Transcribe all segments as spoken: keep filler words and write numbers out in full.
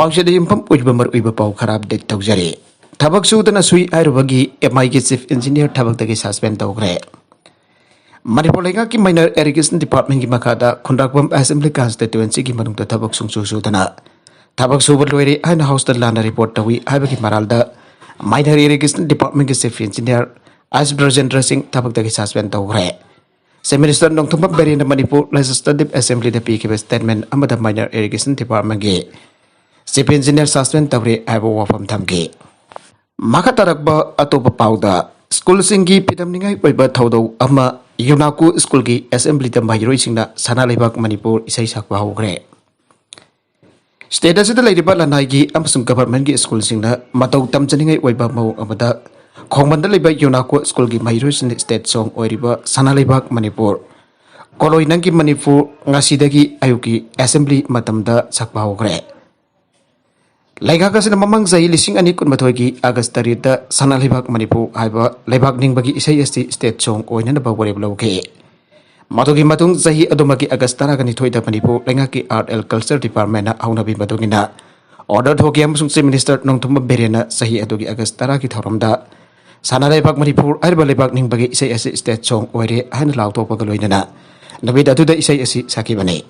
ꯄꯥꯎꯆꯦꯗ ꯌꯨꯝꯐꯝ ꯑꯣꯏꯕ ꯃꯔꯨꯑꯣꯏꯕ ꯄꯥꯎ ꯈꯔ ꯑꯞꯗꯦꯠ ꯇꯧꯖꯔꯤ꯫ ꯊꯕꯛ ꯁꯨꯗꯅ ꯁꯨꯏ ꯍꯥꯏꯔꯨꯕꯒꯤ ꯑꯦꯝ ꯑꯥꯏꯒꯤ ꯆꯤꯐ ꯏꯟꯖꯤꯅꯤꯌꯔ ꯊꯕꯛꯇꯒꯤ ꯁꯁꯄꯦꯟ ꯇꯧꯈ꯭ꯔꯦ꯫ ꯃꯅꯤꯄꯨꯔ ꯂꯩꯉꯥꯛꯀꯤ ꯃꯥꯏꯅꯔ ꯏꯔꯤꯒꯦꯁꯟ ꯗꯤꯄꯥꯔꯠꯃꯦꯟꯒꯤ ꯃꯈꯥꯗ ꯈꯨꯟꯗ꯭ꯔꯥꯛꯄꯝ ꯑꯦꯁꯦꯝꯕ꯭ꯂꯤ ꯀꯟꯁꯇꯤꯇ꯭ꯋꯦꯟꯁꯤꯒꯤ ꯃꯅꯨꯡꯗ ꯊꯕꯛ ꯁꯨꯡꯁꯨ ꯁꯨꯗꯅ ꯊꯕꯛ ꯁꯨꯕ ꯂꯣꯏꯔꯦ ꯍꯥꯏꯅ ꯍꯥꯎꯁꯇ ꯂꯥꯟꯅ ꯔꯤꯄꯣꯔꯠ ꯇꯧꯏ ꯍꯥꯏꯕꯒꯤ ꯃꯔꯥꯜꯗ ꯃꯥꯏꯅꯔ ꯏꯔꯤꯒꯦꯁꯟ ꯗꯤꯄꯥꯔꯠꯃꯦꯟꯒꯤ chief engineer S Brajendra Singh ꯊꯕꯛꯇꯒꯤ ꯁꯁꯄꯦꯟ ꯇꯧꯈ꯭ꯔꯦ꯫ ꯆꯤꯐ ꯃꯤꯅꯤꯁꯇꯔ ꯅꯣꯡꯊꯣꯝꯕꯝ ꯕꯤꯔꯦꯟꯅ ꯃꯅꯤꯄꯨꯔ ꯂꯦꯖꯤꯁꯂꯦꯇꯤꯚ ꯑꯦꯁꯦꯝꯕ꯭ꯂꯤꯗ ꯄꯤꯈꯤꯕ ꯁ꯭ꯇꯦꯠꯃꯦꯟ ꯑꯃꯗ ꯃꯥꯏꯅꯔ ꯏꯔꯤꯒꯦꯁꯟ ꯗꯤꯄꯥꯔꯠꯃꯦꯟꯒꯤ ꯆꯤꯐ ꯏꯟꯖꯤꯅꯤꯌꯔ ꯁꯁꯄꯦꯟ ꯇꯧꯔꯦ ꯍꯥꯏꯕ ꯋꯥꯐꯝ ꯊꯝꯈꯤ꯫ ꯃꯈꯥ ꯇꯥꯔꯛꯄ ꯑꯇꯣꯞꯄ ꯄꯥꯎꯗ, ꯁ꯭ꯀꯨꯜꯁꯤꯡꯒꯤ ꯐꯤꯗꯝꯅꯤꯡꯉꯥꯏ ꯑꯣꯏꯕ ꯊꯧꯗꯧ ꯑꯃ ꯌꯨꯅꯥꯀꯣ ꯁ꯭ꯀꯨꯜꯒꯤ ꯑꯦꯁꯦꯝꯕ꯭ꯂꯤꯗ ꯃꯍꯩꯔꯣꯏꯁꯤꯡꯅ ꯁꯅꯥ ꯂꯩꯕꯥꯛ ꯃꯅꯤꯄꯨꯔ ꯏꯁꯩ ꯁꯛꯄ ꯍꯧꯈ꯭ꯔꯦ꯫ ꯁ꯭ꯇꯦꯠ ꯑꯁꯤꯗ ꯂꯩꯔꯤꯕ ꯂꯅꯥꯏꯒꯤ ꯑꯃꯁꯨꯡ ꯒꯚꯔꯟꯃꯦꯟꯠꯀꯤ ꯁ꯭ꯀꯨꯜꯁꯤꯡꯅ ꯃꯇꯧ ꯇꯝꯖꯅꯤꯡꯉꯥꯏ ꯑꯣꯏꯕ ꯃꯑꯣꯡ ꯑꯃꯗ ꯈꯣꯡꯕꯟꯗ ꯂꯩꯕ ꯌꯨꯅꯥꯀꯣ ꯁ꯭ꯀꯨꯜꯒꯤ ꯃꯍꯩꯔꯣꯏꯁꯤꯡꯅ ꯁ꯭ꯇꯦꯠ ꯁꯣꯡ ꯑꯣꯏꯔꯤꯕ ꯁꯅꯥ ꯂꯩꯕꯥꯛ ꯃꯅꯤꯄꯨꯔ, ꯀꯣꯂꯣꯏ ꯅꯪꯒꯤ ꯃꯅꯤꯄꯨꯔ ꯉꯁꯤꯗꯒꯤ ꯑꯌꯨꯛꯀꯤ ꯑꯦꯁꯦꯝꯕ꯭ꯂꯤ ꯃꯇꯝꯗ ꯁꯛꯄ ꯍꯧꯈ꯭ꯔꯦ꯫ ꯂꯩꯉꯥꯛ ꯑꯁꯤꯅ ꯃꯃꯥꯡ ꯆꯍꯤ ꯂꯤꯁꯤꯡ ꯑꯅꯤ ꯀꯨꯟꯃꯥꯊꯣꯏꯒꯤ ꯑꯥꯒꯁ ꯇꯔꯦꯠꯇ ꯁꯅꯥ ꯂꯩꯕꯥꯛ ꯃꯅꯤꯄꯨꯔ ꯍꯥꯏꯕ ꯂꯩꯕꯥꯛ ꯅꯤꯡꯕꯒꯤ ꯏꯁꯩ ꯑꯁꯤ ꯁ꯭ꯇꯦꯠ ꯁꯣꯡ ꯑꯣꯏꯅꯅꯕ ꯋꯥꯔꯦꯞ ꯂꯧꯈꯤ꯫ ꯃꯗꯨꯒꯤ ꯃꯇꯨꯡ ꯆꯍꯤ ꯑꯗꯨꯃꯛꯀꯤ ꯑꯥꯒꯁ ꯇꯔꯥꯒ ꯅꯤꯊꯣꯏꯗ ꯃꯅꯤꯄꯨꯔ ꯂꯩꯉꯥꯛꯀꯤ ꯑꯥꯔꯠ ꯑꯦꯟ ꯀꯜꯆꯔ ꯗꯤꯄꯥꯔꯠꯃꯦꯟꯅ ꯍꯧꯅꯕꯤ ꯃꯇꯨꯡ ꯏꯟꯅ ꯑꯣꯔꯗꯔ ꯊꯣꯛꯈꯤ ꯑꯃꯁꯨꯡ ꯆꯤꯐ ꯃꯤꯅꯤꯁꯇꯔ ꯅꯣꯡꯊꯣꯝꯕꯝ ꯕꯤꯔꯦꯟꯅ ꯆꯍꯤ ꯑꯗꯨꯒꯤ ꯑꯥꯒꯁ ꯇꯔꯥꯒꯤ ꯊꯧꯔꯝꯗ ꯁꯅꯥ ꯂꯩꯕꯥꯛ ꯃꯅꯤꯄꯨꯔ ꯍꯥꯏꯔꯤꯕ ꯂꯩꯕꯥꯛ ꯅꯤꯡꯕꯒꯤ ꯏꯁꯩ ꯑꯁꯤ ꯁ꯭ꯇꯦꯠ ꯁꯣꯡ ꯑꯣꯏꯔꯦ ꯍꯥꯏꯅ ꯂꯥꯎꯊꯣꯛꯄꯒ ꯂꯣꯏꯅꯅ ꯅꯨꯃꯤꯠ ꯑꯗꯨꯗ ꯏꯁꯩ ꯑꯁꯤ ꯁꯛꯈꯤꯕꯅꯤ꯫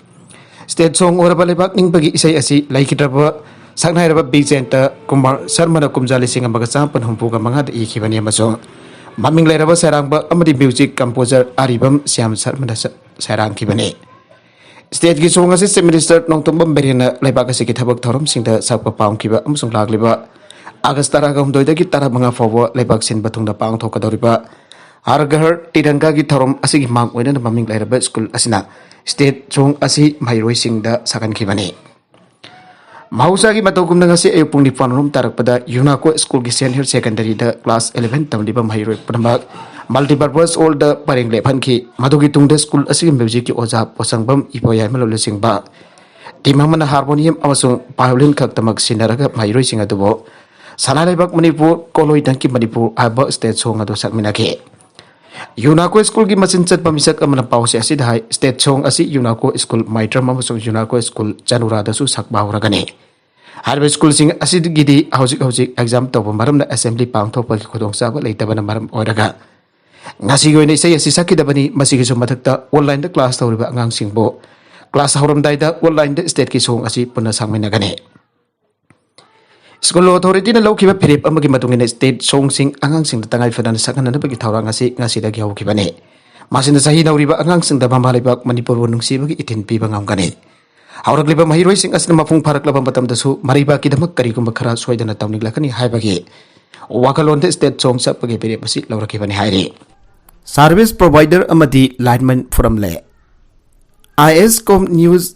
ꯁ꯭ꯇꯦꯠ ꯁꯣꯡ ꯑꯣꯏꯔꯕ ꯂꯩꯕꯥꯛ ꯅꯤꯡꯕꯒꯤ ꯏꯁꯩ ꯑꯁꯤ ꯂꯩꯈꯤꯗ꯭ꯔꯕ ꯁꯛꯅꯥꯏꯔꯕ ꯕꯤꯖꯦꯟꯇ ꯀꯨꯃꯥꯔ ꯁꯔꯃꯅ ꯀꯨꯝꯖꯥ ꯂꯤꯁꯤꯡ ꯑꯃꯒ ꯆꯥꯃꯥꯄꯟ ꯍꯨꯝꯐꯨꯒ ꯃꯉꯥꯗ ꯏꯈꯤꯕꯅꯤ ꯑꯃꯁꯨꯡ ꯃꯃꯤꯡ ꯂꯩꯔꯕ ꯁꯩꯔꯥꯡꯕ ꯑꯃꯗꯤ ꯃ꯭ꯌꯨꯖꯤꯛ ꯀꯝꯄꯣꯖꯔ ꯑꯔꯤꯕꯝ ꯁ꯭ꯌꯥꯝ ꯁꯔꯃꯅ ꯁ-, ꯁꯩꯔꯥꯡꯈꯤꯕꯅꯤ꯫ ꯁ꯭ꯇꯦꯠꯀꯤ ꯁꯣꯡ ꯑꯁꯤ ꯆꯤꯐ ꯃꯤꯅꯤꯁꯇꯔ ꯅꯣꯡꯊꯣꯝꯕꯝ ꯕꯤꯔꯦꯟꯅ ꯂꯩꯕꯥꯛ ꯑꯁꯤꯒꯤ ꯊꯕꯛ ꯊꯧꯔꯝꯁꯤꯡꯗ ꯁꯛꯄ ꯄꯥꯝꯈꯤꯕ ꯑꯃꯁꯨꯡ ꯂꯥꯛꯂꯤꯕ ꯑꯥꯒꯁ ꯇꯔꯥꯒ ꯍꯨꯝꯗꯣꯏꯗꯒꯤ ꯇꯔꯥꯃꯉꯥ ꯐꯥꯎꯕ ꯂꯩꯕꯥꯛ ꯁꯤꯟꯕ ꯊꯨꯡꯅ ꯄꯥꯡꯊꯣꯛꯀꯗꯧꯔꯤꯕ ꯍꯔ ꯘꯔ ꯇꯤꯔꯪꯒꯥꯒꯤ ꯊꯧꯔꯝ ꯑꯁꯤꯒꯤ ꯃꯥꯡ ꯑꯣꯏꯅꯅ ꯃꯃꯤꯡ ꯂꯩꯔꯕ ꯁ꯭ꯀꯨꯜ ꯑꯁꯤꯅ ꯁ꯭ꯇꯦꯠ ꯁꯣꯡ ꯑꯁꯤ ꯃꯍꯩꯔꯣꯏꯁꯤꯡꯗ ꯁꯛꯍꯟꯈꯤꯕꯅꯤ꯫ ꯃꯍꯧꯁꯥꯒꯤ ꯃꯇꯧꯒꯨꯝꯅ ꯉꯁꯤ ꯑꯌꯨꯛ ꯄꯨꯡ ꯅꯤꯄꯥꯟ ꯔꯣꯝ ꯇꯥꯔꯛꯄꯗ ꯌꯨꯅꯥꯀꯣ ꯁ꯭ꯀꯨꯜꯒꯤ ꯁꯦꯅꯤꯌꯔ ꯁꯦꯀꯦꯟꯗꯔꯤꯗ ꯀ꯭ꯂꯥꯁ ꯑꯦꯂꯦꯚꯦꯟ ꯇꯝꯂꯤꯕ ꯃꯍꯩꯔꯣꯏ ꯄꯨꯝꯅꯃꯛ ꯃꯜꯇꯤꯄꯔꯄꯁ ꯍꯣꯜꯗ ꯄꯔꯦꯡ ꯂꯦꯞꯍꯟꯈꯤ꯫ ꯃꯗꯨꯒꯤ ꯇꯨꯡꯗ ꯁ꯭ꯀꯨꯜ ꯑꯁꯤꯒꯤ ꯃ꯭ꯌꯨꯖꯤꯛꯀꯤ ꯑꯣꯖꯥ ꯄꯣꯠꯁꯪꯕꯝ ꯏꯕꯣꯌꯥꯏꯃ ꯂꯨꯆꯤꯡꯕ ꯇꯤꯝ ꯑꯃꯅ ꯍꯥꯔꯃꯣꯅꯤꯌꯝ ꯑꯃꯁꯨꯡ ꯚꯥꯏꯑꯣꯂꯤꯟ ꯈꯛꯇꯃꯛ ꯁꯤꯟꯅꯔꯒ ꯃꯍꯩꯔꯣꯏꯁꯤꯡ ꯑꯗꯨꯕꯨ ꯁꯅꯥ ꯂꯩꯕꯥꯛ ꯃꯅꯤꯄꯨꯔ, ꯀꯣꯂꯣꯏ ꯅꯪꯒꯤ ꯃꯅꯤꯄꯨꯔ ꯍꯥꯏꯕ ꯁ꯭ꯇꯦꯠ ꯁꯣꯡ ꯑꯗꯨ ꯁꯛꯃꯤꯟꯅꯈꯤ꯫ ꯌꯨꯅꯥꯀꯣ ꯁ꯭ꯀꯨꯜꯒꯤ ꯃꯆꯤꯟ ꯆꯠꯄ ꯃꯤꯁꯛ ꯑꯃꯅ ꯄꯥꯎꯆꯦ ꯑꯁꯤꯗ ꯍꯥꯏ, ꯁ꯭ꯇꯦꯠ ꯁꯣꯡ ꯑꯁꯤ ꯌꯨꯅꯥꯀꯣ ꯁ꯭ꯀꯨꯜ ꯃꯥꯏꯇ꯭ꯔꯝ ꯑꯃꯁꯨꯡ ꯌꯨꯅꯥꯀꯣ ꯁ꯭ꯀꯨꯜ ꯆꯅꯨꯔꯥꯗꯁꯨ ꯁꯛꯄ ꯍꯧꯔꯒꯅꯤ꯫ ꯍꯥꯏꯔꯤꯕ ꯁ꯭ꯀꯨꯜꯁꯤꯡ ꯑꯁꯤꯒꯤꯗꯤ ꯍꯧꯖꯤꯛ ꯍꯧꯖꯤꯛ ꯑꯦꯛꯖꯥꯝ ꯇꯧꯕ ꯃꯔꯝꯅ ꯑꯦꯁꯦꯝꯕ꯭ꯂꯤ ꯄꯥꯡꯊꯣꯛꯄꯒꯤ ꯈꯨꯗꯣꯡꯆꯥꯕ ꯂꯩꯇꯕꯅ ꯃꯔꯝ ꯑꯣꯏꯔꯒ ꯉꯁꯤꯒꯤ ꯑꯣꯏꯅ ꯏꯁꯩ ꯑꯁꯤ ꯁꯛꯈꯤꯗꯕꯅꯤ꯫ ꯃꯁꯤꯒꯤꯁꯨ ꯃꯊꯛꯇ ꯑꯣꯟꯂꯥꯏꯟꯗ ꯀ꯭ꯂꯥꯁ ꯇꯧꯔꯤꯕ ꯑꯉꯥꯡꯁꯤꯡꯕꯨ ꯀ꯭ꯂꯥꯁ ꯍꯧꯔꯝꯗꯥꯏꯗ ꯑꯣꯟꯂꯥꯏꯟꯗ ꯁ꯭ꯇꯦꯠꯀꯤ ꯁꯣꯡ ꯑꯁꯤ ꯄꯨꯟꯅ ꯁꯛꯃꯤꯟꯅꯒꯅꯤ꯫ ꯁ꯭ꯀꯨꯜ ꯑꯣꯊꯣꯔꯤꯇꯤꯅ ꯂꯧꯈꯤꯕ ꯐꯤꯔꯦꯞ ꯑꯃꯒꯤ ꯃꯇꯨꯡ ꯏꯟꯅ ꯁ꯭ꯇꯦꯠ ꯁꯣꯡꯁꯤꯡ ꯑꯉꯥꯡꯁꯤꯡꯗ ꯇꯉꯥꯏ ꯐꯗꯅ ꯁꯛꯍꯟꯅꯅꯕꯒꯤ ꯊꯧꯔꯥꯡ ꯑꯁꯤ ꯉꯁꯤꯗꯒꯤ ꯍꯧꯈꯤꯕꯅꯤ꯫ ꯃꯁꯤꯅ ꯆꯍꯤ ꯅꯧꯔꯤꯕ ꯑꯉꯥꯡꯁꯤꯡꯗ ꯃꯃꯥ ꯂꯩꯕꯥꯛ ꯃꯅꯤꯄꯨꯔꯕꯨ ꯅꯨꯡꯁꯤꯕꯒꯤ ꯏꯊꯤꯜ ꯄꯤꯕ ꯉꯝꯒꯅꯤ꯫ ꯍꯧꯔꯛꯂꯤꯕ ꯃꯍꯩꯔꯣꯏꯁꯤꯡ ꯑꯁꯤꯅ ꯃꯄꯨꯡ ꯐꯥꯔꯛꯂꯕ ꯃꯇꯝꯗꯁꯨ ꯃꯔꯩꯕꯥꯛꯀꯤꯗꯃꯛ ꯀꯔꯤꯒꯨꯝꯕ ꯈꯔ ꯁꯣꯏꯗꯅ ꯇꯧꯅꯤꯡꯂꯛꯀꯅꯤ ꯍꯥꯏꯕꯒꯤ ꯋꯥꯈꯜꯂꯣꯟꯗ ꯁ꯭ꯇꯦꯠ ꯁꯣꯡ ꯁꯛꯄꯒꯤ ꯐꯤꯔꯦꯞ ꯑꯁꯤ ꯂꯧꯔꯛꯈꯤꯕꯅꯤ ꯍꯥꯏꯔꯤ꯫ ꯁꯥꯔꯚꯤꯁ ꯄ꯭ꯔꯣꯚꯥꯏꯗꯔ ꯑꯃꯗꯤ ꯂꯥꯏꯟꯃꯦꯟ ꯐꯨꯔꯝꯂꯦ꯫ ꯑꯥꯏ ꯑꯦꯁ ꯀꯣꯝ ꯅ꯭ꯌꯨꯁ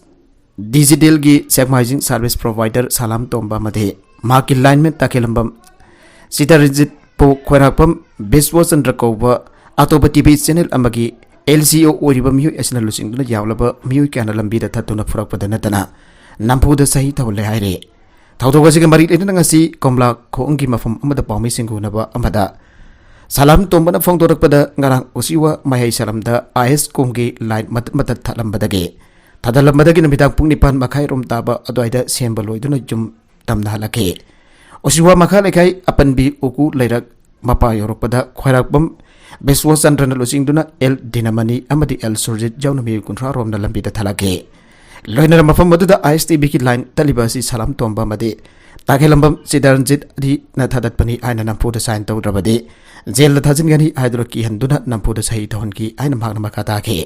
ꯗꯤꯖꯤꯇꯦꯜꯒꯤ ꯁꯦꯛꯃꯥꯏꯖꯤꯡ ꯁꯥꯔꯚꯤꯁ ꯄ꯭ꯔꯣꯚꯥꯏꯗꯔ ꯁꯂꯥꯝ ꯇꯣꯝꯕ ꯑꯃꯗꯤ ꯃꯍꯥꯛꯀꯤ ꯂꯥꯏꯟꯃꯦꯟ ꯇꯥꯈꯦꯜꯂꯝꯕꯝ ꯁꯤꯇꯥꯔꯤꯖꯤꯠꯄꯨ ꯈ꯭ꯋꯥꯏꯔꯥꯛꯄꯝ ꯕꯤꯁ꯭ꯋꯆꯟꯗ꯭ꯔ ꯀꯧꯕ ꯑꯇꯣꯞꯄ ꯇꯤ ꯚꯤ ꯆꯦꯅꯦꯜ ꯑꯃꯒꯤ ꯑꯦꯜ ꯁꯤ ꯑꯣ ꯑꯣꯏꯔꯤꯕ ꯃꯤꯑꯣꯏ ꯑꯁꯤꯅ ꯂꯨꯆꯤꯡꯗꯨꯅ ꯌꯥꯎꯂꯕ ꯃꯤꯑꯣꯏ ꯀꯌꯥꯅ ꯂꯝꯕꯤꯗ ꯊꯠꯇꯨꯅ ꯐꯨꯔꯛꯄꯗ ꯅꯠꯇꯅ ꯅꯝꯐꯨꯗ ꯁꯍꯤ ꯇꯧꯍꯜꯂꯦ ꯍꯥꯏꯔꯤ꯫ ꯊꯧꯗꯣꯛ ꯑꯁꯤꯒ ꯃꯔꯤ ꯂꯩꯅꯅ ꯉꯁꯤ ꯀꯣꯝꯂꯥ ꯈꯣꯡꯒꯤ ꯃꯐꯝ ꯑꯃꯗ ꯄꯥꯎꯃꯤꯁꯤꯡꯒ ꯎꯅꯕ ꯑꯃꯗ ꯁꯂꯥꯝ ꯇꯣꯝꯕꯅ ꯐꯣꯡꯗꯣꯔꯛꯄꯗ ꯉꯔꯥꯡ ꯎꯆꯤꯋꯥ ꯃꯍꯩ ꯁꯂꯝꯗ ꯑꯥꯏ ꯑꯦꯁ ꯀꯣꯝꯒꯤ ꯂꯥꯏꯟ ꯃꯇꯠ ꯃꯇꯠ ꯊꯠꯂꯝꯕꯗꯒꯤ ꯊꯥꯗꯜꯂꯝꯕꯗꯒꯤ ꯅꯨꯃꯤꯗꯥꯡ ꯄꯨꯡ ꯅꯤꯄꯥꯟ ꯃꯈꯥꯏ ꯔꯣꯝ ꯇꯥꯕ ꯑꯗꯨꯋꯥꯏꯗ ꯁꯦꯝꯕ ꯂꯣꯏꯗꯨꯅ ꯌꯨꯝ ꯇꯝꯅ ꯍꯜꯂꯛꯈꯤ꯫ ꯎꯆꯤꯋꯥ ꯃꯈꯥ ꯂꯩꯀꯥꯏ ꯑꯄꯟꯕꯤ ꯎꯀꯨ ꯂꯩꯔꯛ ꯃꯄꯥ ꯌꯧꯔꯛꯄꯗ ꯈ꯭ꯋꯥꯏꯔꯥꯛꯄꯝ ꯕꯤꯁ꯭ꯋꯆꯟꯗ꯭ꯔꯅ ꯂꯨꯆꯤꯡꯗꯨꯅ ꯑꯦꯜ ꯗꯤꯅꯃꯅꯤ ꯑꯃꯗꯤ ꯑꯦꯜ ꯁꯨꯔꯖꯤꯠ ꯌꯥꯎꯅ ꯃꯤꯑꯣꯏ ꯀꯨꯟꯊ꯭ꯔꯥ ꯔꯣꯝꯅ ꯂꯝꯕꯤꯗ ꯊꯜꯂꯛꯈꯤ꯫ ꯂꯣꯏꯅꯅ ꯃꯐꯝ ꯑꯗꯨꯗ ꯑꯥꯏ ꯑꯦꯁ ꯇꯤ ꯚꯤꯒꯤ ꯂꯥꯏꯟ ꯇꯠꯂꯤꯕ ꯑꯁꯤ ꯁꯂꯥꯝ ꯇꯣꯝꯕ ꯑꯃꯗꯤ ꯇꯥꯈꯦꯜꯂꯝꯕꯝ ꯁꯤꯗꯥꯔꯟꯖꯤꯠ ꯑꯅꯤꯅ ꯊꯥꯗꯠꯄꯅꯤ ꯍꯥꯏꯅ ꯅꯝꯐꯨꯗ ꯁꯥꯏꯟ ꯇꯧꯗ꯭ꯔꯕꯗꯤ ꯖꯦꯜꯗ ꯊꯥꯖꯤꯟꯒꯅꯤ ꯍꯥꯏꯗꯨꯅ ꯀꯤꯍꯟꯗꯨꯅ ꯅꯝꯐꯨꯗ ꯁꯍꯤ ꯇꯧꯍꯟꯈꯤ ꯍꯥꯏꯅ ꯃꯍꯥꯛꯅ ꯃꯈꯥ ꯇꯥꯈꯤ꯫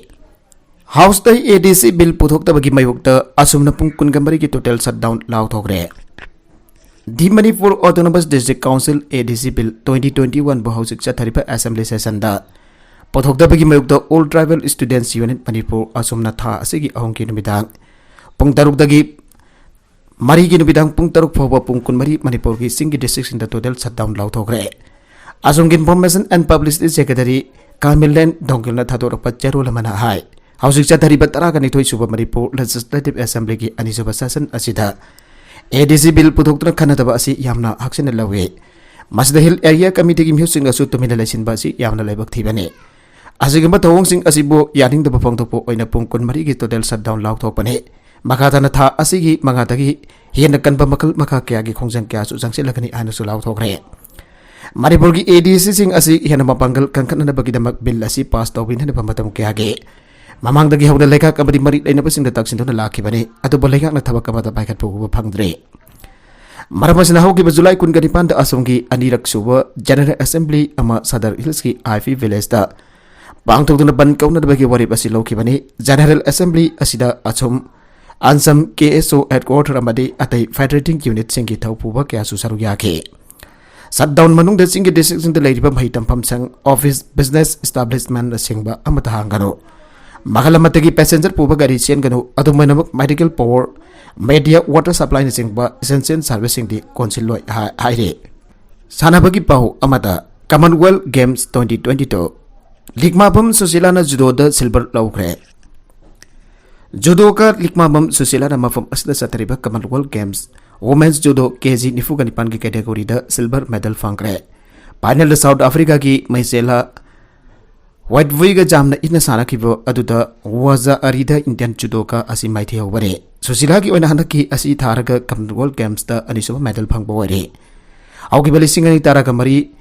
ꯍꯥꯎꯁꯇ ꯑꯦ ꯗꯤ ꯁꯤ ꯕꯤꯜ ꯄꯨꯊꯣꯛꯇꯕꯒꯤ ꯃꯥꯌꯣꯛꯇ ꯑꯁꯨꯝꯅ ꯄꯨꯡ ꯀꯨꯟꯒ ꯃꯔꯤꯒꯤ total shutdown ꯂꯥꯎꯊꯣꯛꯈ꯭ꯔꯦ꯫ The Manipur Autonomous District Council, A D C Bill twenty twenty-one ꯕꯨ ꯍꯧꯖꯤꯛ ꯆꯠꯊꯔꯤꯕ ꯑꯦꯁꯦꯝꯕ꯭ꯂꯤ ꯁꯦꯁꯟꯗ ꯄꯨꯊꯣꯛꯇꯕꯒꯤ ꯃꯥꯌꯣꯛꯇ All Tribal Students Union Manipur ꯑꯁꯨꯝꯅ ꯊꯥ ꯑꯁꯤꯒꯤ ꯑꯍꯨꯝꯒꯤ ꯅꯨꯃꯤꯗꯥꯡ ꯄꯨꯡ ꯇꯔꯨꯛꯇꯒꯤ ꯃꯔꯤꯒꯤ ꯅꯨꯃꯤꯗꯥꯡ ꯄꯨꯡ ꯇꯔꯨꯛ ꯐꯥꯎꯕ ꯄꯨꯡ ꯀꯨꯟꯃꯔꯤ ꯃꯅꯤꯄꯨꯔꯒꯤ ꯆꯤꯡꯒꯤ ꯗꯤꯁꯇ꯭ꯔꯤꯛꯁꯤꯡꯗ ꯇꯣꯇꯦꯜ ꯁꯠꯗꯥꯎꯟ ꯂꯥꯎꯊꯣꯛꯈ꯭ꯔꯦ꯫ ꯑꯁꯣꯝꯒꯤ ꯏꯟꯐꯣꯔꯃꯦꯁꯟ ꯑꯦꯟ ꯄꯕ꯭ꯂꯤꯁꯤꯇꯤ ꯁꯦꯀ꯭ꯔꯦꯇꯔꯤ ꯀꯥꯃꯤꯂꯦꯟ ꯗꯣꯡꯒꯤꯜꯅ ꯊꯥꯗꯣꯔꯛꯄ ꯆꯦꯔꯣꯜ ꯑꯃꯅ ꯍꯥꯏ, ꯍꯧꯖꯤꯛ ꯆꯠꯊꯔꯤꯕ ꯇꯔꯥꯒ ꯅꯤꯊꯣꯏ ꯁꯨꯕ ꯃꯅꯤꯄꯨꯔ ꯂꯦꯖꯤꯁꯂꯦꯇꯤꯚ ꯑꯦꯁꯦꯝꯕ꯭ꯂꯤꯒꯤ ꯑꯅꯤꯁꯨꯕ ꯁꯦꯁꯟ ꯑꯁꯤꯗ ꯑꯦ ꯗꯤ ꯁꯤ ꯕꯤꯜ ꯄꯨꯊꯣꯛꯇꯨꯅ ꯈꯟꯅꯗꯕ ꯑꯁꯤ ꯌꯥꯝꯅ ꯍꯛꯆꯤꯟꯅ ꯂꯧꯏ꯫ ꯃꯁꯤꯗ ꯍꯤꯜ ꯑꯦꯔꯤꯌꯥ ꯀꯃꯤꯇꯤꯒꯤ ꯃꯤꯍꯨꯠꯁꯤꯡꯅꯁꯨ ꯇꯨꯃꯤꯟꯅ ꯂꯩꯁꯤꯟꯕ ꯑꯁꯤ ꯌꯥꯝꯅ ꯂꯥꯏꯕꯛ ꯊꯤꯕꯅꯤ꯫ ꯑꯁꯤꯒꯨꯝꯕ ꯊꯧꯑꯣꯡꯁꯤꯡ ꯑꯁꯤꯕꯨ ꯌꯥꯅꯤꯡꯗꯕ ꯐꯣꯡꯗꯣꯛꯄ ꯑꯣꯏꯅ ꯄꯨꯡ ꯀꯨꯟꯃꯔꯤꯒꯤ ꯇꯣꯇꯦꯜ ꯁꯠꯗꯥꯎꯟ ꯂꯥꯎꯊꯣꯛꯄꯅꯤ꯫ ꯃꯈꯥ ꯇꯥꯅ ꯊꯥ ꯑꯁꯤꯒꯤ ꯃꯉꯥꯗꯒꯤ ꯍꯦꯟꯅ ꯀꯟꯕ ꯃꯈꯜ ꯃꯈꯥ ꯀꯌꯥꯒꯤ ꯈꯣꯡꯖꯪ ꯀꯌꯥꯁꯨ ꯆꯪꯁꯤꯜꯂꯛꯀꯅꯤ ꯍꯥꯏꯅꯁꯨ ꯂꯥꯎꯊꯣꯛꯈ꯭ꯔꯦ꯫ ꯃꯅꯤꯄꯨꯔꯒꯤ ADCꯁꯤꯡ ꯑꯁꯤ ꯍꯦꯟꯅ ꯃꯄꯥꯡꯒꯜ ꯀꯟꯈꯠꯅꯅꯕꯒꯤꯗꯃꯛ ꯕꯤꯜ ꯑꯁꯤ ꯄꯥꯁ ꯇꯧꯕꯤꯅꯅꯕ ꯃꯇꯝ ꯀꯌꯥꯒꯤ ꯃꯃꯥꯡꯗꯒꯤ ꯍꯧꯅ ꯂꯩꯉꯥꯛ ꯑꯃꯗꯤ ꯃꯔꯤ ꯂꯩꯅꯕꯁꯤꯡꯗ ꯇꯛꯁꯤꯟꯗꯨꯅ ꯂꯥꯛꯈꯤꯕꯅꯤ, ꯑꯗꯨꯕꯨ ꯂꯩꯉꯥꯛꯅ ꯊꯕꯛ ꯑꯃꯠꯇ ꯄꯥꯏꯈꯠꯄ ꯎꯕ ꯐꯪꯗ꯭ꯔꯤ꯫ ꯃꯔꯝ ꯑꯁꯤꯅ ꯍꯧꯈꯤꯕ ꯖꯨꯂꯥꯏ ꯀꯨꯟꯒ ꯅꯤꯄꯥꯟꯗ ꯑꯁꯣꯝꯒꯤ ꯑꯅꯤꯔꯛ ꯁꯨꯕ General Assembly ꯑꯃ ꯁꯗꯔ ꯍꯤꯜꯁꯀꯤ ꯑꯥꯏ ꯄꯤ ꯚꯤꯂꯦꯖꯇ ꯄꯥꯡꯊꯣꯛꯇꯨꯅ ꯕꯟ ꯀꯧꯅꯅꯕꯒꯤ ꯋꯥꯔꯦꯞ ꯑꯁꯤ ꯂꯧꯈꯤꯕꯅꯤ꯫ General Assembly ꯑꯁꯤꯗ ꯑꯁꯣꯝ ꯑꯟꯁꯝ KSO headquarter ꯑꯃꯗꯤ ꯑꯇꯩ federating unitꯁꯤꯡꯒꯤ ꯊꯧꯄꯨꯕ ꯀꯌꯥꯁꯨ ꯁꯔꯨꯛ ꯌꯥꯈꯤ꯫ ꯁꯠꯗꯥꯎꯟ ꯃꯅꯨꯡꯗ ꯆꯤꯡꯒꯤ districtꯁꯤꯡꯗ ꯂꯩꯔꯤꯕ ꯃꯍꯩ ꯇꯝꯐꯝ ꯁꯪ, office, business establishmentꯅꯆꯤꯡꯕ ꯑꯃꯠꯇ ꯍꯥꯡꯒꯅꯨ꯫ ꯃꯈꯜ ꯑꯃꯠꯇꯒꯤ passenger ꯄꯨꯕ ꯒꯥꯔꯤ ꯆꯦꯟꯒꯅꯨ꯫ ꯑꯗꯨꯝ ꯑꯣꯏꯅꯃꯛ medical power, media, water supplyꯅꯆꯤꯡꯕ essential serviceꯁꯤꯡꯗꯤ ꯀꯣꯟꯁꯤꯜꯂꯣꯏ ꯍꯥꯏ-, ꯍꯥꯏꯔꯤ꯫ ꯁꯥꯟꯅꯕꯒꯤ ꯄꯥꯎ ꯑꯃꯗ, Commonwealth Games twenty twenty-two, ꯂꯤꯛꯃꯥꯕꯝ ꯁꯨꯁꯤꯂꯥꯅ judoꯗ silver ꯂꯧꯈ꯭ꯔꯦ꯫ Judoꯒ ꯂꯤꯛꯃꯥꯕꯝ ꯁꯨꯁꯤꯂꯥꯅ ꯃꯐꯝ ꯑꯁꯤꯗ ꯆꯠꯊꯔꯤꯕ Commonwealth Games Women's Judo KG ꯅꯤꯐꯨꯒ ꯅꯤꯄꯥꯟꯒꯤ categoryꯗ silver medal ꯐꯪꯈ꯭ꯔꯦ꯫ Finalꯗ South Africaꯒꯤ ꯃꯩꯁꯦꯂꯥ ꯋꯥꯏꯠꯕꯨꯏꯒ ꯌꯥꯝꯅ ꯏꯟꯅ ꯁꯥꯟꯅꯈꯤꯕ ꯑꯗꯨꯗ ꯋꯥꯖꯥ ꯑꯔꯤꯗ Indian judoka ꯑꯁꯤ ꯃꯥꯏꯊꯤꯍꯧꯕꯅꯤ꯫ ꯁꯨꯁꯤꯂꯥꯒꯤ ꯑꯣꯏꯅ ꯍꯟꯗꯛꯀꯤ ꯑꯁꯤ ꯊꯥꯔꯒ Commonwealth Gamesꯇ ꯑꯅꯤꯁꯨꯕ medal ꯐꯪꯕ ꯑꯣꯏꯔꯦ꯫ ꯍꯧꯈꯤꯕ ꯂꯤꯁꯤꯡ ꯑꯅꯤ ꯇꯔꯥꯒ ꯃꯔꯤ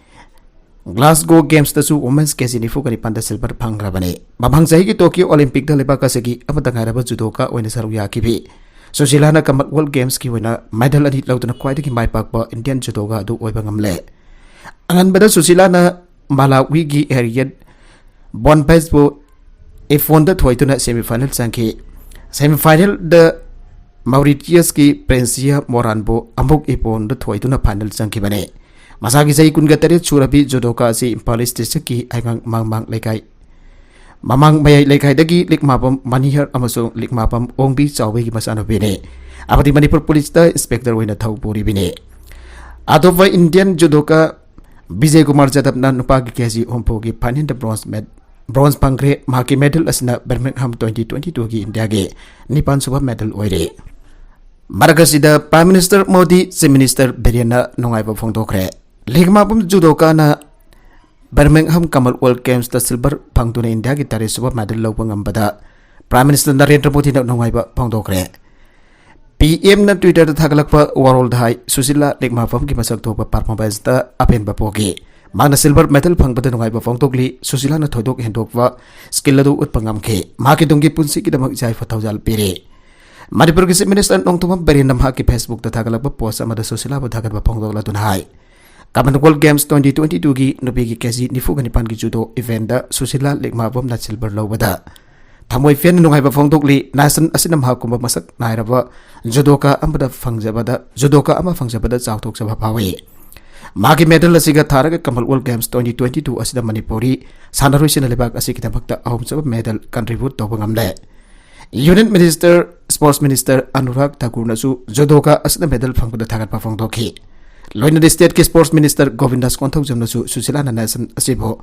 Glasgow Gamesꯇꯁꯨ Women's KG ꯅꯤꯐꯨꯒ ꯅꯤꯄꯥꯟꯗ silver ꯐꯪꯈ꯭ꯔꯕꯅꯤ꯫ ꯃꯃꯥꯡ ꯆꯍꯤꯒꯤ Tokyo Olympicꯇ ꯂꯩꯕꯥꯛ ꯑꯁꯤꯒꯤ ꯑꯃꯠꯇ ꯉꯥꯏꯔꯕ judoka ꯑꯣꯏꯅ ꯁꯔꯨꯛ ꯌꯥꯈꯤꯕꯤ ꯁꯨꯁꯤꯂꯥꯅ Commonwealth Gamesꯀꯤ ꯑꯣꯏꯅ medal ꯑꯅꯤ ꯂꯧꯗꯨꯅ ꯈ꯭ꯋꯥꯏꯗꯒꯤ ꯃꯥꯏ ꯄꯥꯛꯄ Indian judoka ꯑꯗꯨ ꯑꯣꯏꯕ ꯉꯝꯂꯦ꯫ ꯑꯉꯟꯕꯗ ꯁꯨꯁꯤꯂꯥꯅ ꯃꯥꯂꯥꯋꯤꯒꯤ Harriet ꯕꯣꯟꯕꯦꯁꯄꯨ ꯏꯐꯣꯟꯗ ꯊꯣꯏꯗꯨꯅ semifinal ꯆꯪꯈꯤ꯫ Semifinalꯗ Mauritiusꯀꯤ Princia Moranꯕꯨ ꯑꯃꯨꯛ ꯏꯐꯣꯟꯗ ꯊꯣꯏꯗꯨꯅ final ꯆꯪꯈꯤꯕꯅꯤ꯫ ꯃꯁꯥꯒꯤ ꯆꯍꯤ ꯀꯨꯟꯒ ꯇꯔꯦꯠ ꯁꯨꯔꯕꯤ judoka ꯑꯁꯤ ꯏꯝꯐꯥꯜ East districtꯀꯤ ꯍꯩꯉꯥꯡ ꯃꯥꯡꯃꯥꯡ ꯂꯩꯀꯥꯏ, ꯃꯃꯥꯡ ꯃꯌꯥꯏ ꯂꯩꯀꯥꯏꯗꯒꯤ ꯂꯤꯛꯃꯥꯕꯝ ꯃꯅꯤꯍꯔ ꯑꯃꯁꯨꯡ ꯂꯤꯛꯃꯥꯕꯝ ꯑꯣꯡꯕꯤ ꯆꯥꯎꯕꯤꯒꯤ ꯃꯆꯥꯅꯨꯄꯤꯅꯤ꯫ ꯑꯃꯗꯤ ꯃꯅꯤꯄꯨꯔ ꯄꯨꯂꯤꯁꯇ inspector ꯑꯣꯏꯅ ꯊꯧ ꯄꯨꯔꯤꯕꯤꯅꯤ꯫ ꯑꯇꯣꯞꯄ Indian judoka ꯕꯤꯖꯦ ꯀꯨꯃꯥꯔ ꯖꯥꯗꯕꯅ ꯅꯨꯄꯥꯒꯤ KG ꯍꯨꯝꯐꯨꯒꯤ finalꯗ bronze med-, bronze ꯐꯪꯈ꯭ꯔꯦ꯫ ꯃꯍꯥꯛꯀꯤ medal ꯑꯁꯤꯅ Birmingham twenty twenty-twoꯒꯤ Indiaꯒꯤ ꯅꯤꯄꯥꯟꯁꯨꯕ medal ꯑꯣꯏꯔꯦ꯫ ꯃꯔꯛ ꯑꯁꯤꯗ Prime Minister Modi, Chief Minister ꯕꯤꯔꯦꯟꯅ ꯅꯨꯡꯉꯥꯏꯕ ꯐꯣꯡꯗꯣꯛꯈ꯭ꯔꯦ꯫ ꯂꯤꯛꯃꯥꯕꯝ judokaꯅ Birmingham Commonwealth Gamesꯇ silver ꯐꯪꯗꯨꯅ Indiaꯒꯤ ꯇꯔꯦꯠꯁꯨꯕ medal ꯂꯧꯕ ꯉꯝꯕꯗ Prime Minister ꯅꯔꯦꯟꯗ꯭ꯔ ꯃꯣꯗꯤꯅ ꯅꯨꯡꯉꯥꯏꯕ ꯐꯣꯡꯗꯣꯛꯈ꯭ꯔꯦ꯫ ꯄꯤ ꯑꯦꯝꯅ Twitterꯗ ꯊꯥꯒꯠꯂꯛꯄ ꯋꯥꯔꯣꯜꯗ ꯍꯥꯏ, ꯁꯨꯁꯤꯂꯥ ꯂꯤꯛꯃꯥꯕꯝꯒꯤ ꯃꯁꯛ ꯊꯣꯛꯄ performanceꯇ ꯑꯄꯦꯟꯕ ꯄꯣꯛꯈꯤ꯫ ꯃꯍꯥꯛꯅ silver medal ꯐꯪꯕꯗ ꯅꯨꯡꯉꯥꯏꯕ ꯐꯣꯡꯗꯣꯛꯂꯤ꯫ ꯁꯨꯁꯤꯂꯥꯅ ꯊꯣꯏꯗꯣꯛ ꯍꯦꯟꯗꯣꯛꯄ skill ꯑꯗꯨ ꯎꯠꯄ ꯉꯝꯈꯤ꯫ ꯃꯍꯥꯛꯀꯤ ꯇꯨꯡꯒꯤ ꯄꯨꯟꯁꯤꯒꯤꯗꯃꯛ ꯌꯥꯏꯐ ꯊꯧꯖꯥꯜ ꯄꯤꯔꯤ꯫ ꯃꯅꯤꯄꯨꯔꯒꯤ Chief Minister ꯅꯣꯡꯊꯣꯝꯕꯝ ꯕꯤꯔꯦꯟꯅ ꯃꯍꯥꯛꯀꯤ Facebookꯇ ꯊꯥꯒꯠꯂꯛꯄ post ꯑꯃꯗ ꯁꯨꯁꯤꯂꯥꯕꯨ ꯊꯥꯒꯠꯄ ꯐꯣꯡꯗꯣꯛꯂꯗꯨꯅ ꯍꯥꯏ, Commonwealth Games twenty twenty twoꯒꯤ ꯅꯨꯄꯤꯒꯤ ꯀꯦ ꯖꯤ ꯅꯤꯐꯨꯒ ꯅꯤꯄꯥꯟꯒꯤ judo eventꯇ ꯁꯨꯁꯤꯂꯥ ꯂꯤꯛꯃꯥꯕꯝꯅ silver ꯂꯧꯕꯗ ꯊꯃꯣꯏ ꯄꯦꯟꯅ ꯅꯨꯡꯉꯥꯏꯕ ꯐꯣꯡꯗꯣꯛꯂꯤ꯫ Nation ꯑꯁꯤꯅ ꯃꯍꯥꯛꯀꯨꯝꯕ ꯃꯁꯛ ꯅꯥꯏꯔꯕ judoka ꯑꯃꯗ ꯐꯪꯖꯕꯗ, judoka ꯑꯃ ꯐꯪꯖꯕꯗ ꯆꯥꯎꯊꯣꯛꯆꯕ ꯐꯥꯎꯏ꯫ ꯃꯍꯥꯛꯀꯤ medal ꯑꯁꯤꯒ ꯊꯥꯔꯒ Commonwealth Games twenty twenty two ꯑꯁꯤꯗ ꯃꯅꯤꯄꯨꯔꯤ ꯁꯥꯟꯅꯔꯣꯏꯁꯤꯡꯅ ꯂꯩꯕꯥꯛ ꯑꯁꯤꯒꯤꯗꯃꯛꯇ ꯑꯍꯨꯝꯁꯨꯕ medal contribute ꯇꯧꯕ ꯉꯝꯂꯦ꯫ Union Minister, Sports Minister Anurag ꯊꯥꯀꯨꯔꯅꯁꯨ judoka ꯑꯁꯤꯅ medal ꯐꯪꯕꯗ ꯊꯥꯒꯠꯄ ꯐꯣꯡꯗꯣꯛꯈꯤ꯫ ꯂꯣꯏꯅꯅ stateꯀꯤ Sports Minister ꯒꯣꯕꯤꯟꯗꯥꯁ ꯀꯣꯟꯊꯧꯖꯝꯅꯁꯨ ꯁꯨꯁꯤꯂꯥꯅ nation ꯑꯁꯤꯕꯨ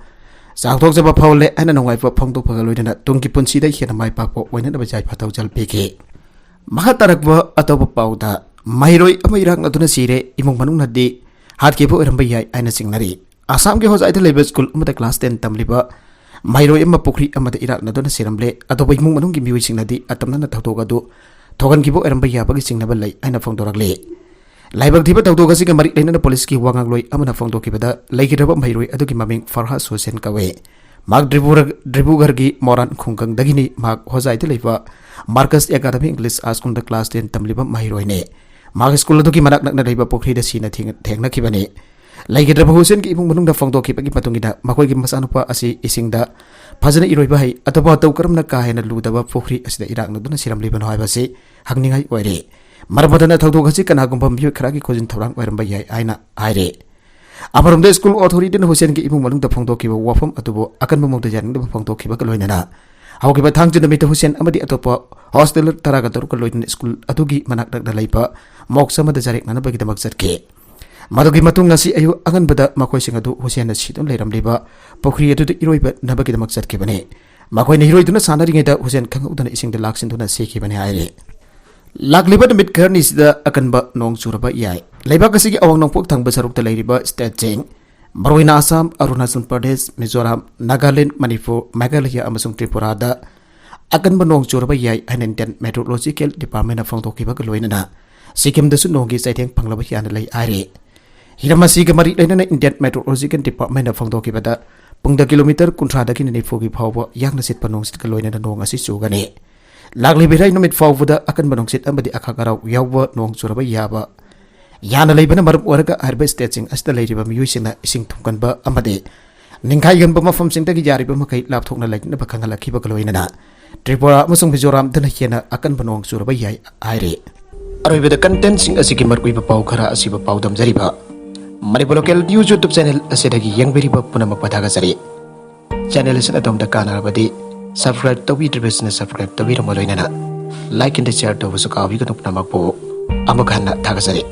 ꯆꯥꯎꯊꯣꯛꯆꯕ ꯐꯥꯎꯍꯜꯂꯦ ꯍꯥꯏꯅ ꯅꯨꯡꯉꯥꯏꯕ ꯐꯣꯡꯗꯣꯛꯄꯒ ꯂꯣꯏꯅꯅ ꯇꯨꯡꯒꯤ ꯄꯨꯟꯁꯤꯗ ꯍꯦꯟꯅ ꯃꯥꯏ ꯄꯥꯛꯄ ꯑꯣꯏꯅꯅꯕ ꯌꯥꯏꯐ ꯊꯧꯖꯥꯜ ꯄꯤꯈꯤ꯫ ꯃꯈꯥ ꯇꯥꯔꯛꯄ ꯑꯇꯣꯞꯄ ꯄꯥꯎꯗ, ꯃꯍꯩꯔꯣꯏ ꯑꯃ ꯏꯔꯥꯛꯅꯗꯨꯅ ꯁꯤꯔꯦ, ꯏꯃꯨꯡ ꯃꯅꯨꯡꯅꯗꯤ ꯍꯥꯠꯈꯤꯕ ꯑꯣꯏꯔꯝꯕ ꯌꯥꯏ ꯍꯥꯏꯅ ꯆꯤꯡꯅꯔꯤ꯫ ꯑꯁꯥꯝꯒꯤ ꯍꯣꯖꯥꯏꯗ ꯂꯩꯕ school ꯑꯃꯗ class ten ꯇꯝꯂꯤꯕ ꯃꯍꯩꯔꯣꯏ ꯑꯃ ꯄꯨꯈ꯭ꯔꯤ ꯑꯃꯗ ꯏꯔꯥꯛꯅꯗꯨꯅ ꯁꯤꯔꯝꯂꯦ꯫ ꯑꯇꯣꯞꯄ ꯏꯃꯨꯡ ꯃꯅꯨꯡꯒꯤ ꯃꯤꯑꯣꯏꯁꯤꯡꯅꯗꯤ ꯑꯇꯝꯅꯅ ꯊꯧꯗꯣꯛ ꯑꯗꯨ ꯊꯣꯛꯍꯟꯈꯤꯕ ꯑꯣꯏꯔꯝꯕ ꯌꯥꯕꯒꯤ ꯆꯤꯡꯅꯕ ꯂꯩ ꯍꯥꯏꯅ ꯐꯣꯡꯗꯣꯔꯛꯂꯤ꯫ ꯂꯥꯏꯕꯛ ꯊꯤꯕ ꯊꯧꯗꯣꯛ ꯑꯁꯤꯒ ꯃꯔꯤ ꯂꯩꯅꯅ ꯄꯨꯂꯤꯁꯀꯤ ꯋꯥ ꯉꯥꯡꯂꯣꯏ ꯑꯃꯅ ꯐꯣꯡꯗꯣꯛꯈꯤꯕꯗ, ꯂꯩꯈꯤꯗ꯭ꯔꯕ ꯃꯍꯩꯔꯣꯏ ꯑꯗꯨꯒꯤ ꯃꯃꯤꯡ ꯐꯔꯍꯥꯗ ꯍꯨꯁꯦꯟ ꯀꯧꯏ꯫ ꯃꯍꯥꯛ ꯗ꯭ꯔꯤꯕꯨꯔ-, ꯗ꯭ꯔꯤꯕꯨꯒꯔꯒꯤ ꯃꯣꯔꯥꯟ ꯈꯨꯡꯒꯪꯗꯒꯤꯅꯤ꯫ ꯃꯍꯥꯛ ꯍꯣꯖꯥꯏꯗ ꯂꯩꯕ Marcus Academy English High Schoolꯗ class ten ꯇꯝꯂꯤꯕ ꯃꯍꯩꯔꯣꯏꯅꯤ꯫ ꯃꯍꯥꯛ school ꯑꯗꯨꯒꯤ ꯃꯅꯥꯛ ꯅꯛꯅ ꯂꯩꯕ ꯄꯨꯈ꯭ꯔꯤꯗ ꯁꯤꯅ ꯊꯦꯡ-, ꯊꯦꯡꯅꯈꯤꯕꯅꯤ꯫ ꯂꯩꯈꯤꯗ꯭ꯔꯕ ꯍꯨꯁꯦꯟꯒꯤ ꯏꯃꯨꯡ ꯃꯅꯨꯡꯗ ꯐꯣꯡꯗꯣꯛꯈꯤꯕꯒꯤ ꯃꯇꯨꯡ ꯏꯟꯅ, ꯃꯈꯣꯏꯒꯤ ꯃꯆꯥꯅꯨꯄꯥ ꯑꯁꯤ ꯏꯁꯤꯡꯗ ꯐꯖꯅ ꯏꯔꯣꯏꯕ ꯍꯩ, ꯑꯗꯨꯕꯨ ꯃꯇꯧ ꯀꯔꯝꯅ ꯀꯥ ꯍꯦꯟꯅ ꯂꯨꯗꯕ ꯄꯨꯈ꯭ꯔꯤ ꯑꯁꯤꯗ ꯏꯔꯥꯛꯅꯗꯨꯅ ꯁꯤꯔꯝꯂꯤꯕꯅꯣ ꯍꯥꯏꯕꯁꯤ ꯍꯪꯅꯤꯡꯉꯥꯏ ꯑꯣꯏꯔꯤ꯫ ꯃꯔꯝ ꯑꯗꯨꯅ ꯊꯧꯗꯣꯛ ꯑꯁꯤ ꯀꯅꯥꯒꯨꯝꯕ ꯃꯤꯑꯣꯏ ꯈꯔꯒꯤ ꯈꯨꯖꯤꯟ ꯊꯧꯔꯥꯡ ꯑꯣꯏꯔꯝꯕ ꯌꯥꯏ ꯍꯥꯏꯅ ꯍꯥꯏꯔꯤ꯫ ꯑꯃꯔꯣꯝꯗ, school authorityꯅ ꯍꯨꯁꯦꯟꯒꯤ ꯏꯃꯨꯡ ꯃꯅꯨꯡꯗ ꯐꯣꯡꯗꯣꯛꯈꯤꯕ ꯋꯥꯐꯝ ꯑꯗꯨꯕꯨ ꯑꯀꯟꯕ ꯃꯑꯣꯡꯗ ꯌꯥꯅꯤꯡꯗꯕ ꯐꯣꯡꯗꯣꯛꯈꯤꯕꯒ ꯂꯣꯏꯅꯅ, ꯍꯧꯈꯤꯕ ꯊꯥꯡꯖ ꯅꯨꯃꯤꯠꯇ ꯍꯨꯁꯦꯟ ꯑꯃꯗꯤ ꯑꯇꯣꯞꯄ hostel ꯇꯔꯥꯒ ꯇꯔꯨꯛꯀ ꯂꯣꯏꯅꯅ school ꯑꯗꯨꯒꯤ ꯃꯅꯥꯛ ꯅꯛꯅ ꯂꯩꯕ ꯃꯣꯛꯁ ꯑꯃꯗ ꯆꯥꯔꯦꯛꯅꯅꯕꯒꯤꯗꯃꯛ ꯆꯠꯈꯤ꯫ ꯃꯗꯨꯒꯤ ꯃꯇꯨꯡ ꯉꯁꯤ ꯑꯌꯨꯛ ꯑꯉꯟꯕꯗ ꯃꯈꯣꯏꯁꯤꯡ ꯑꯗꯨ ꯍꯨꯁꯦꯟꯅ ꯁꯤꯗꯨꯅ ꯂꯩꯔꯝꯂꯤꯕ ꯄꯨꯈ꯭ꯔꯤ ꯑꯗꯨꯗ ꯏꯔꯣꯏꯅꯕꯒꯤꯗꯃꯛ ꯆꯠꯈꯤꯕꯅꯤ꯫ ꯃꯈꯣꯏꯅ ꯏꯔꯣꯏꯗꯨꯅ ꯁꯥꯟꯅꯔꯤꯉꯩꯗ ꯍꯨꯁꯦꯟ ꯈꯪꯍꯧꯗꯅ ꯏꯁꯤꯡꯗ ꯂꯥꯛꯁꯤꯟꯗꯨꯅ ꯁꯤꯈꯤꯕꯅꯤ ꯍꯥꯏꯔꯤ꯫ ꯂꯥꯛꯂꯤꯕ ꯅꯨꯃꯤꯠ ꯈꯔꯅꯤꯁꯤꯗ ꯑꯀꯟꯕ ꯅꯣꯡ ꯆꯨꯔꯕ ꯌꯥꯏ꯫ ꯂꯩꯕꯥꯛ ꯑꯁꯤꯒꯤ ꯑꯋꯥꯡ ꯅꯣꯡꯄꯣꯛ ꯊꯪꯕ ꯁꯔꯨꯛꯇ ꯂꯩꯔꯤꯕ stateꯁꯤꯡ, ꯃꯔꯨꯑꯣꯏꯅ ꯑꯁꯥꯝ, ꯑꯔꯨꯅꯥꯆꯜ ꯄ꯭ꯔꯗꯦꯁ, ꯃꯤꯖꯣꯔꯥꯝ, ꯅꯥꯒꯥꯂꯦꯟ, ꯃꯅꯤꯄꯨꯔ, ꯃꯦꯘꯥꯂꯌꯥ ꯑꯃꯁꯨꯡ ꯇ꯭ꯔꯤꯄꯨꯔꯥꯗ ꯑꯀꯟꯕ ꯅꯣꯡ ꯆꯨꯔꯕ ꯌꯥꯏ ꯍꯥꯏꯅ Indian Meteorological Department ꯐꯣꯡꯗꯣꯛꯈꯤꯕꯒ ꯂꯣꯏꯅꯅ ꯁꯤꯛꯀꯤꯝꯗꯁꯨ ꯅꯣꯡꯒꯤ ꯆꯩꯊꯦꯡ ꯐꯪꯂꯕ ꯌꯥꯅ ꯂꯩ ꯍꯥꯏꯔꯤ꯫ ꯍꯤꯔꯝ ꯑꯁꯤꯒ ꯃꯔꯤ ꯂꯩꯅꯅ Indian Meteorological Department ꯐꯣꯡꯗꯣꯛꯈꯤꯕꯗ ꯄꯨꯡꯗ ꯀꯤꯂꯣꯃꯤꯇꯔ ꯀꯨꯟꯊ꯭ꯔꯥꯗꯒꯤꯅ ꯅꯤꯐꯨꯒꯤ ꯐꯥꯎꯕ ꯌꯥꯡꯅ ꯁꯤꯠꯄ ꯅꯣꯡꯁꯤꯠꯀ ꯂꯣꯏꯅꯅ ꯅꯣꯡ ꯑꯁꯤ ꯆꯨꯒꯅꯤ꯫ ꯂꯥꯛꯂꯤꯕ ꯏꯔꯥꯏ ꯅꯨꯃꯤꯠ ꯐꯥꯎꯕꯗ ꯑꯀꯟꯕ ꯅꯣꯡꯁꯤꯠ ꯑꯃꯗꯤ ꯑꯈꯥꯛ ꯑꯔꯥꯎ ꯌꯥꯎꯕ ꯅꯣꯡ ꯆꯨꯔꯕ ꯌꯥꯕ ꯌꯥꯅ ꯂꯩꯕꯅ ꯃꯔꯝ ꯑꯣꯏꯔꯒ ꯍꯥꯏꯔꯤꯕ stateꯁꯤꯡ ꯑꯁꯤꯗ ꯂꯩꯔꯤꯕ ꯃꯤꯑꯣꯏꯁꯤꯡꯅ ꯏꯁꯤꯡ ꯊꯨꯝꯒꯟꯕ ꯑꯃꯗꯤ ꯅꯤꯡꯈꯥꯏꯒꯟꯕ ꯃꯐꯝꯁꯤꯡꯗꯒꯤ ꯌꯥꯔꯤꯕ ꯃꯈꯩ ꯂꯥꯞꯊꯣꯛꯅ ꯂꯩꯅꯕ ꯈꯪꯍꯜꯂꯛꯈꯤꯕꯒ ꯂꯣꯏꯅꯅ ꯇ꯭ꯔꯤꯄꯨꯔꯥ ꯑꯃꯁꯨꯡ ꯃꯤꯖꯣꯔꯥꯝꯗꯅ ꯍꯦꯟꯅ ꯑꯀꯟꯕ ꯅꯣꯡ ꯆꯨꯔꯕ ꯌꯥꯏ ꯍꯥꯏꯔꯤ꯫ ꯑꯔꯣꯏꯕꯗ contentꯁꯤꯡ ꯑꯁꯤꯒꯤ ꯃꯔꯨꯑꯣꯏꯕ ꯄꯥꯎ ꯈꯔ ꯑꯁꯤꯕꯨ ꯄꯥꯎꯗꯝꯖꯔꯤꯕ Manipur Local News YouTube channel ꯑꯁꯤꯗꯒꯤ ꯌꯦꯡꯕꯤꯔꯤꯕ ꯄꯨꯝꯅꯃꯛꯄꯨ ꯊꯥꯒꯠꯆꯔꯤ꯫ Channel ꯑꯁꯤꯅ ꯑꯗꯣꯝꯗ ꯀꯥꯟꯅꯔꯕꯗꯤ subscribe ꯇꯧꯕꯤꯗ꯭ꯔꯤꯕꯁꯤꯅ subscribe ꯇꯧꯕꯤꯔꯝꯕ ꯂꯣꯏꯅꯅ like and share ꯇꯧꯕꯁꯨ ꯀꯥꯎꯕꯤꯒꯅꯨ꯫ ꯄꯨꯝꯅꯃꯛꯄꯨ ꯑꯃꯨꯛ ꯍꯟꯅ ꯊꯥꯒꯠꯆꯔꯤ꯫